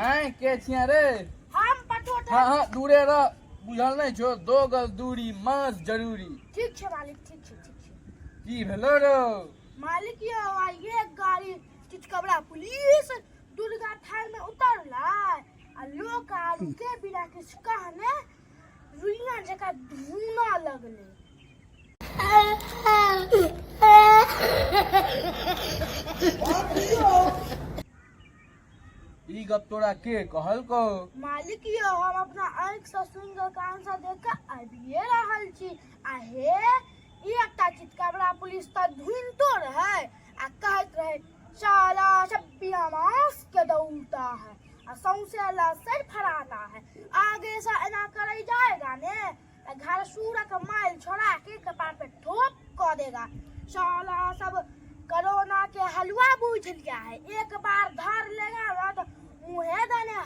आँय, के छिया रे? हम पटोटा। हाँ हाँ, दूरे रह, बुझल नहि छौ, दो गज दूरी मास जरूरी। ठीक छै मालिक, ठीक छै, ठीक छै। की भेलो रौ? मालिक यौ, आइ एक गाड़ी चिचकबरा पुलिस दुर्गा थान में उतरलै आ लोक आर के बिना किछु कहने रुइया जकाँ धूना लगलै। ई गप तोरा के कहलकौ? मालिक यौ, हम अपना आँखि सँ सुनि कऽ, कान सँ देख कऽ आबिए रहल छी। आ हे, एकटा चितकबरा पुलिस तऽ धुनितो रहै आ कहैत रहै, साला सब बिना मांस के दौड़ता है आ सौंसे लसरि फराता है, आगे से एना करै जाएगा ने तऽ घरसूरक माइल छोड़ा के कपार पे ठोप कऽ देगा। साला सब कोरोना के हलवा बुझ लिया है, एक बार धर लेगा ना तो मुँहे दने